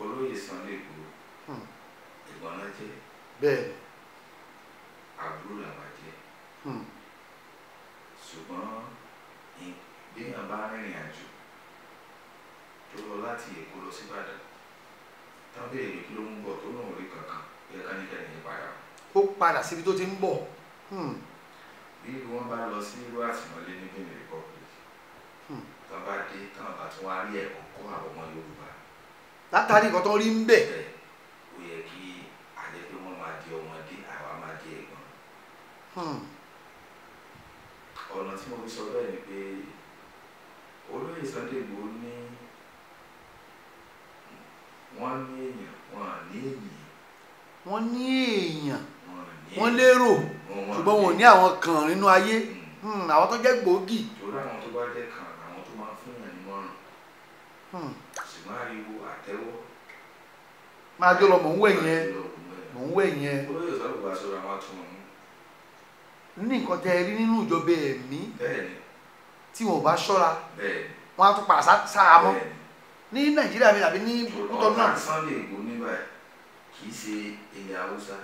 Olóyè Sunday Igboho, ẹ̀gbọ́n náà jẹ́. Bẹ́ẹ̀. Àbúrò làwa jẹ́. Ṣùgbọ́n bí èèyàn bá rìnrìn àjò tó lọ láti Èkó lọ sí Ìbàdàn, tán béèrè pé kí ló ń bọ̀ tó lóun rí kankan, yẹ ká ní kẹ́ni yẹn padà. Ó padà síbi tó ti ń bọ̀. Bí wọ́n bá lọ sí irú àtìmọ́lé ní Benin Republic, tán bá dé, tán bá tún wá rí ẹ̀kọ́ kọ́ àwọn ọmọ Yorùbá látàrí nǹkan tó ń rí ń bẹ̀. Bẹ́ẹ̀, ó yẹ kí àjẹ́ pé wọ́n máa di ọmọdé, àwa máa di ẹ̀gbọ́n. Ọ̀nà tí mo fi sọ bẹ́ẹ̀ ni pé olóyè Sunday Igboho ní wọ́n ní èèyàn, wọ́n à ní ènìyàn. Wọ́n ní èèyàn, wọ́n à ní wọ́n lérò, wọ́n ṣùgbọ́n wọn ò ní àwọn kan nínú ayé. Àwọn tó jẹ́ gbòógì. Torí àwọn tó bá jẹ́ kan, àwọn tó máa ń fún yàn nímọ̀ràn. Ṣùgbọ́n ariwo àtẹ́wọ́ Máa jó lọ, mò ń wẹ̀ yẹn, mò ń wẹ̀ yẹn. Olóyè Sunday Igboho aṣọ àwọn atúmọ̀ mú. Ní nǹkan tẹ́ ẹ rí nínú ìjọba ẹ̀mí, Bẹ́ẹ̀ni. tí wọn ò bá ṣọ́ra, Bẹ́ẹ̀ni. wọ́n á tún padà sáhámọ́ Bẹ́ẹ̀ni. ní Nàìjíríà mi tàbí ní Kútọ́nù náà. Ọ̀tá Sunday Igboho ní báyìí kì í ṣe ilẹ̀ Haúsá,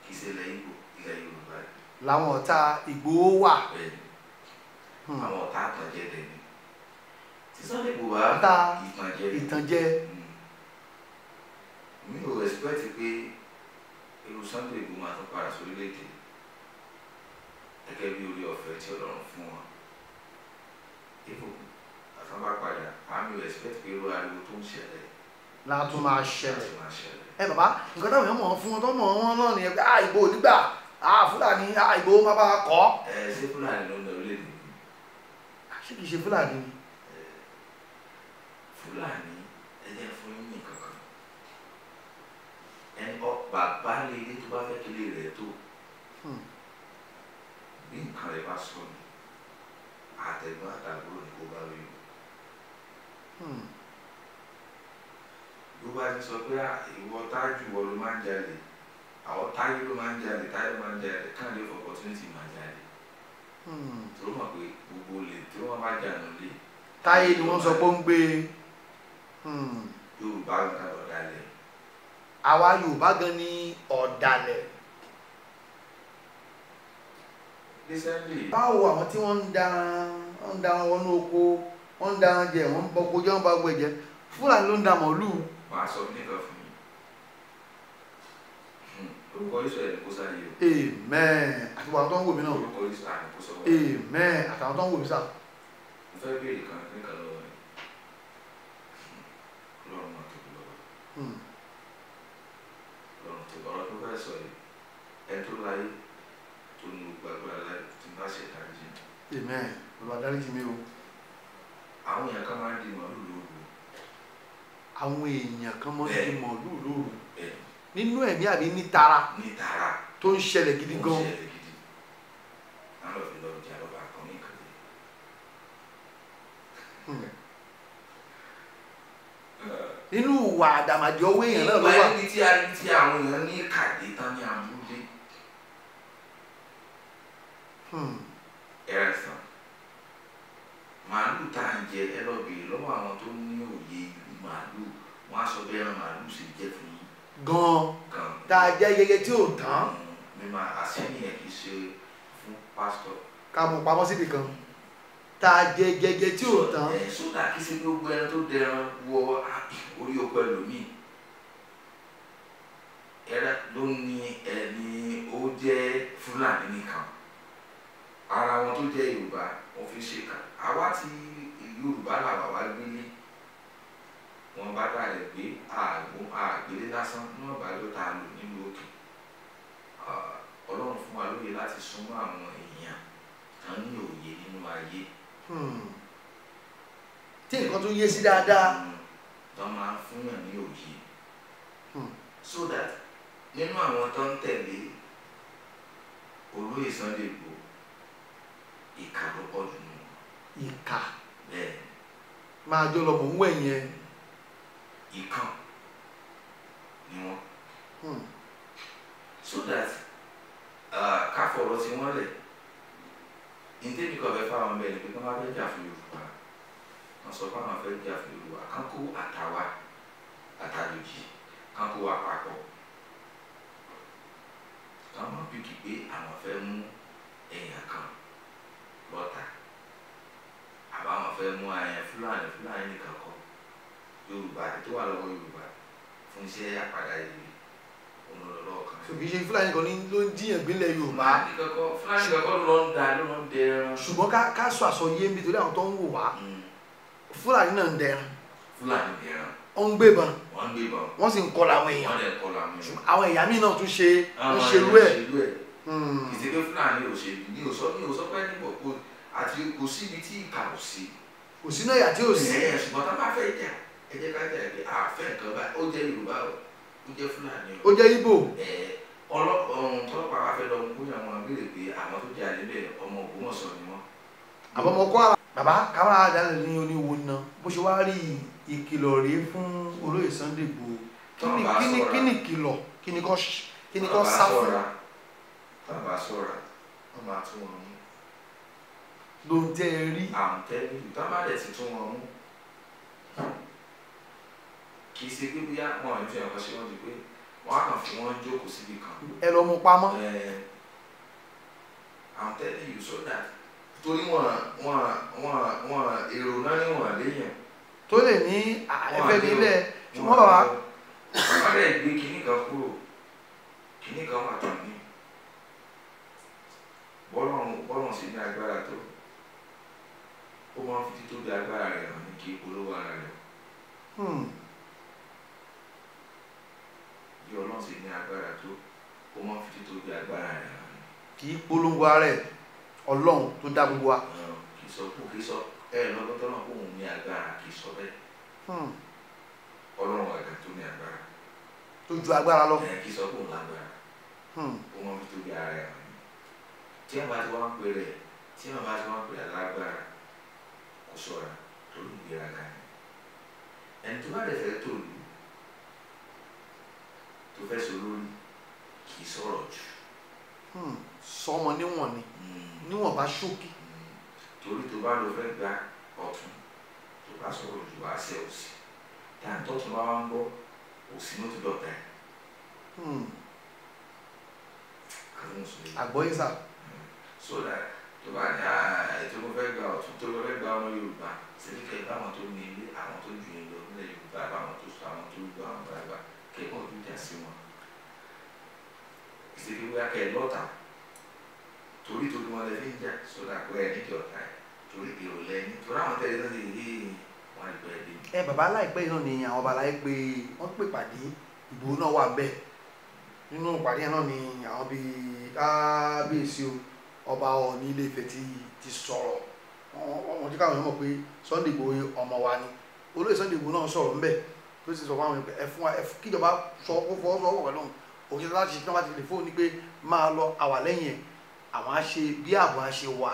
kì í ṣe ilẹ̀ Ìgbò, ilẹ̀ Yorùbá. Làwọn ọ̀tá Ìgbòho wà. Bẹ́ẹ̀ni, àwọn ọ̀tá àtànjẹ dẹ̀ ni tí Sunday Igboho bá Ọ̀tá ìtànjẹ ni. ìtànjẹ. Mi ò expect pé irú Sunday Igboho máa tún padà sórílẹ̀-èdè gẹ́gẹ́ bí orí ọ̀fẹ́ tí Ọlọ́run fún wọn. Ifo àtàn bá padà, àmì ò expect pé irú ariwo tó ń ṣẹlẹ̀ Látún máa ṣẹlẹ̀. Láti máa ṣẹlẹ̀. Ẹ bàbá, nǹkan táwọn èèyàn mọ̀ ọ́n fún wọn tó mọ̀ wọ́n náà nìyẹn pé Ìgbòho nígbà Fúlàní, Ìgbòho má bá kọ́. Ẹ ṣé Fúlàní ló ń lọ orílẹ̀-èdè yìí? Ṣé kìí ṣe Fúlàní ni? Fúlàní, ẹ jẹ́ fún yín ní kankan. Ẹni ọ bàbá lè ilé tó bá fẹ́ kí ilé rẹ̀ tó, bí nǹkan rẹ̀ bá sọnù, àtẹ̀gbọ́n àtàbúrò ni kó bá wí o. Bí ó bá ti sọ pé ìwọ Tájù, ìwọ ló máa ń jalè, àwọn Táyé ló máa ń jalè, Táyé ló máa ń jalè, káàdì of opportunity máa jalè. Tó mọ̀ pé gbogbo olè tí wọ́n bá jà nílé, Táyé ni wọ́n sọ pé ó ń gbé. Yorùbá nǹkan ọ̀dàlẹ̀. Àwa Yorùbá gan ni ọ̀dàlẹ̀. Recently, Báwo àwọn tí wọ́n ń da wọnú oko, wọ́n ń da jẹ, wọ́n ń bọ́kọ jẹ́, wọ́n bá gbọ́ ẹ̀jẹ̀, Fúlàní ló ń da màálù. Màá sọ nìkan fún yín. Orúkọ Israẹli kó sáyé o. Amen, àti àwọn tó ń wò mí náà. Orúkọ Israẹli kó sọ wọ́n. Amen, àtàwọn tó ń wò mí sà. Mo fẹ́ béèrè kan nìkan lọ́wọ́ rẹ̀. Ọlọ́run máa tóbi lọ́wọ́. Ọlọ́run tó ọ̀rọ̀ tó fẹ́ sọ yìí, ẹni tó láyé tó ní gbogbo agbára láyé tí bá ṣe dáríjì mi. Amen, bàbá, dáríjì mi o. Àwọn èèyàn kan máa ń di màálù lóru. Àwọn èèyàn kan mọ́ di màálù lóru? Bẹ́ẹ̀. Nínú ẹ̀mí àbí ní tara? Ní tara. Tó ń ṣẹlẹ̀ gidi Ó ń gan. ṣẹlẹ̀ gidi. Àwọn lọ fi lọ jà lọ́ba kan ní ìkànnì. Nínú ìwà àdàmàdì ọwọ́ èèyàn náà ló Nípa wà. ẹni tí a rí tí àwọn èèyàn ní kàdé tán ní abúlé. Ẹ̀rẹ̀sán màálù tá à ń jẹ, ẹ lọ bèèrè lọ́wọ́ àwọn tó ní òye ìlú màálù, wọ́n á sọ bí ẹran màálù sì jẹ́ fún yín. Gan. Gan. Tá a jẹ́ yẹyẹ tí ò tán. Mímọ àṣírí yẹn kì í ṣe fún pásítọ̀. Ká mú pamọ́ síbì kan, tá a jẹ jẹjẹ tí ò tán. Ẹ sódà kí sí gbogbo ẹran tó dẹran wọ orí oko ẹlòmíì, ẹran ló ní ẹni ó jẹ́ Fúlàní nìkan, ara wọn tó jẹ́ Yorùbá wọn fi ṣe kà. Àwa ti Yorùbá làwà wá gbélé wọn bá dà rẹ̀ gbé àgbo àgbélé lásán níwọ̀n bá ló ta lò nílùú òkè. Ọlọ́run fún wa lóye láti súnmọ́ àwọn èèyàn tán ní òye nínú ayé. Tí nǹkan tó yé sí dáadáa. Tán máa ń fúnyàn ní òye, so that nínú àwọn tó ń tẹ̀lé olóyè Sunday Igboho, ìkà ló pọ̀ jù nù wọn. Ìkà. Bẹ́ẹ̀. Máa jó lọ, mò ń wẹ̀ yẹn. Ìkàn ni wọ́n. So that ká fọ̀rọ̀ tí wọ́n lẹ̀ ní tèmi kan fẹ́ fáwọn bẹ́ẹ̀ ni pé kí wọ́n bá fẹ́ jà fún Yorùbá, wọ́n sọ fáwọn fẹ́ jà fún Yorùbá, kán kó àtàwa àtàjòjì kan kó wa papọ̀, kan mọ̀ bíkì pé àwọn fẹ́ mú èèyàn kan lọ́tà àbáwọn fẹ́ mú àyàn Fúlàní. Fúlàní nìkan kọ́, Yorùbá tó wà lọ́wọ́ Yorùbá fún iṣẹ́ àpàdà yìí òun lọ́wọ́ kan. So kì í ṣe Fúlàní kan ló ń jíyàn gbélé Yorùbá. Fúlàní kankan ló ń da ló ń dẹran. Ṣùgbọ́n ká sọ àsọyé níbi torí àwọn tó ń wò wá, Fúlàní náà ń dẹran. Fúlàní dẹran. Wọ́n ń gbébọn. Wọ́n ń gbébọn. Wọ́n sì ń kọlà àwọn èèyàn. Wọ́n lè kọlà àwọn èèyàn. Àwọn ẹ̀yà míì náà tún ṣe ń ṣerú ẹ̀. Kì í ṣe pé Fúlàní ò ṣe ní ò sọ pé níbo kò àti kò síbi tí ìkà ò sí. Kò sínú ẹ̀yà tí ò sí. Ẹ̀ ṣùgbọ́n tá a bá fẹ́ jà, ẹ jẹ́ ká jà pé àfẹ́ nǹkan báyìí, ó jẹ́ Yorùbá o, ó jẹ́ Fúlàní o, ó jẹ́ Ìgbò. Ẹ̀ ọlọ́pàá wa fẹ́ lọ kó àwọn béèrè pé àwọn tó jà níbẹ̀ ọmọ Ògbómọ̀ṣọ́ ni wọ́n. Àbọ̀mọ̀ Kwara. Bàbá káwọn àdálẹ̀ ní oníwo ná bó ṣe wá rí ìkìlọ̀ rèé fún olóyè Sunday Igboho. Kí ni ìkìlọ̀, kí ni kò sá fún? Tọ́ bá ṣọ́ra, wọ́n máa tún wọn mú. Ló ń tẹ́ ẹ rí. I'm telling you, tọ́ bá dẹ̀ ti tún wọn mú, kì í ṣe pé bóyá wọn ò ní fi ọkọ ṣe wọ́n di pé wọ́n á kàn fi wọ́n jókòó síbi kan. Ẹ lọ mú pamọ́. I'm telling you, so that torí wọn èrò náà ní wọn léèyàn. Tó lè ní ẹfẹ nílẹ̀, ṣùgbọ́n bàbá. Wọ́n lè gbé kinní kan kúrò, kinní kan wà tán ní bọ́lọ̀run sí ní agbára tó ó máa ń fi títóbi agbára rẹ̀ hàn ní kí polówó ara rẹ̀. Bí Ọlọ́run sì ní agbára tó, ó máa ń fi títóbi agbára rẹ̀ hàn ní. Kì í polongo ara ẹ̀, Ọlọ́run tó dá gbogbo wa. Kì í sọ kó kì í sọ ẹ lọ́gbọ́n tó náà kó òun ní agbára, kì í sọ bẹ́ẹ̀. Ọlọ́run àgbà tó ní agbára. Tó ju agbára lọ. Kì í sọ kó òun lágbára. Ó máa ń fi títóbi ara rẹ̀ hàn ní. Tí wọ́n bá ti wá ń pè rẹ̀, tí wọ́n bá ti wá ń pè rẹ̀ lágbára, kò ṣọ́ra torí ìgbéraga ni. Ẹni tó bá dẹ̀ fẹ́ tó lù tó fẹ́ so lórí kì í sọ̀rọ̀ jù. Sọmọ níwọ̀n ni, níwọ̀n bá ṣókí. Torí tó bá lọ fẹ́ gba ọ̀tún, tó bá sọ̀rọ̀ jù, wá ṣe òsì táà tọ́tún bá wá ń bọ́ òsì ló ti dọ̀tá ẹ̀. Àgbọ́yé sà. So that tó bá ní ètò mo fẹ́ gba ọ̀tún, tó fẹ́ gba ọmọ Yorùbá síbi kẹ́ bá àwọn tó ní ilé, àwọn tó ju yín lọ nílẹ̀ Yorùbá, bá àwọn tó sọ, àwọn tó gbọ́, àwọn bàbá kẹ́kọ̀ọ́ tó jà sí wọn ìṣèlú bóyá kẹ́ ẹ lọ́ta torí torí wọn lè fi ń jà sódà pé ẹ níjọ ọ̀tá ẹ torí èrò lẹ́ni torí àwọn tẹ̀lé tó ti yé wọn lè pẹ́ dé. Ẹ bàbá, láìpẹ́ náà ni àwọn babaláyé pé wọ́n pè pàdé, Ìgbòho náà wà bẹ́ẹ̀. Nínú ìpàdé náà ni àwọn bíi kábíyèsí o, ọba Ọọ̀ni Ilé Ifẹ̀ ti sọ̀rọ̀. Wọ́n ti káwọn èèyàn mọ̀ pé Sunday Igboho ọmọ wa ni. Olóyè Sunday Igboho náà sọ̀rọ̀ ńbẹ̀, tó sì sọ fún àwọn ẹ fún wa ẹ kíjọba sọ kó fọwọ́ sọ wọ̀ pẹ̀lú òun òṣèlú láti ṣe tí wọ́n bá ti lè fóònù pé máa lọ àwà lẹ́yìn ẹ̀, àwọn á ṣe bí ààbò á ṣe wà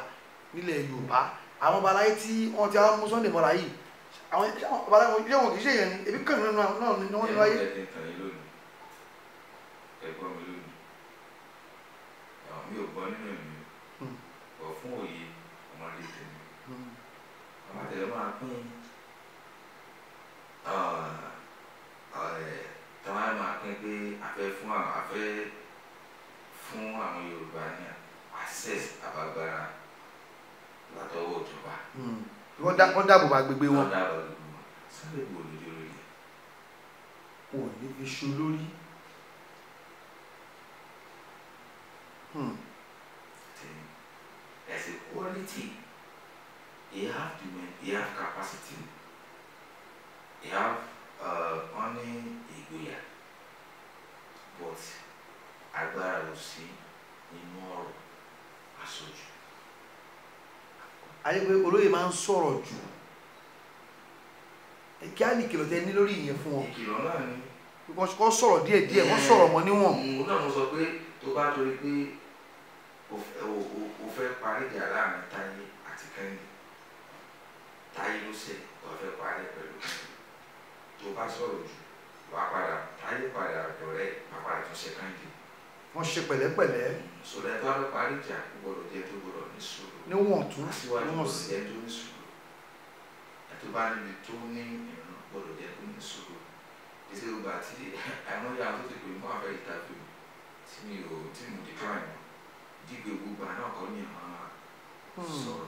nílẹ̀ Yorùbá. Àwọn babaláyé tí wọ́n ti á mú Sunday mọ́ra yìí, àwọn babaláyé wọn yóò wọn kì í ṣe èèyàn ni ebi kàn nínú náà ni wọ́n nínú ayé. Ẹ jẹ́ kí n tàn yín lónìí, ẹ gbọ́ mi lónìí, àwọn mi ò gbọ́ nínú ẹ̀mí o, fún òye ọmọdé tèmi, àwọn àtẹ̀lé máa pín tàwọn máa pín pé a fẹ́ fún àwọn Yorùbá ní access àbágbára látọwọ́ ìjọba. Wọ́n dáàbò bá agbègbè wọn. Wọ́n dáàbò agbègbè wọn. Sunday Igboho lójú lórí ẹ̀. Ò ní fi ṣu lórí. There's a quality. He have the he have capacity. He have wọ́n ní ìgboyà, but agbára ò sí nínú ọ̀rọ̀ àsọjù. Ayé pé olóyè máa ń sọ̀rọ̀ jù, kí á ní ìkìlọ̀ tẹ ní lórí ìyẹn fún wọn? Ìkìlọ̀ náà ni. Kọ́ sọ̀rọ̀ díẹ̀ díẹ̀, wọ́n sọ̀rọ̀ mọ́ níwọ̀n. Òun náà mo sọ pé tó bá torí pé o fẹ́ parí ìjà láàrin Táyé àti Kẹ́hìndé, Táyé ló ṣẹ̀, o fẹ́ parí pẹ̀lú Kẹ́hìndé, tó bá sọ̀rọ̀ jù, wàá padà Táyé padà dọ̀rẹ́, wàá padà tún ṣe Kẹ́hìndé. Wọ́n ṣe pẹ̀lẹ́pẹ̀lẹ́. Sọ̀rọ̀ ẹ̀ tó bá fẹ́ parí ìjà, ó gbọ́dọ̀ jẹ́ tó gbọ́dọ̀ ní sùúrù. Níwọ̀n tún aṣíwájú níwọ̀n gbọ́dọ̀ sí. jẹ́ tó ní sùúrù. Ẹ̀ tó bá níbi tó ní ìran gbọ́dọ̀ jẹ́ tó ní sùúrù. Ìṣe gbogbo Sọ̀rọ̀.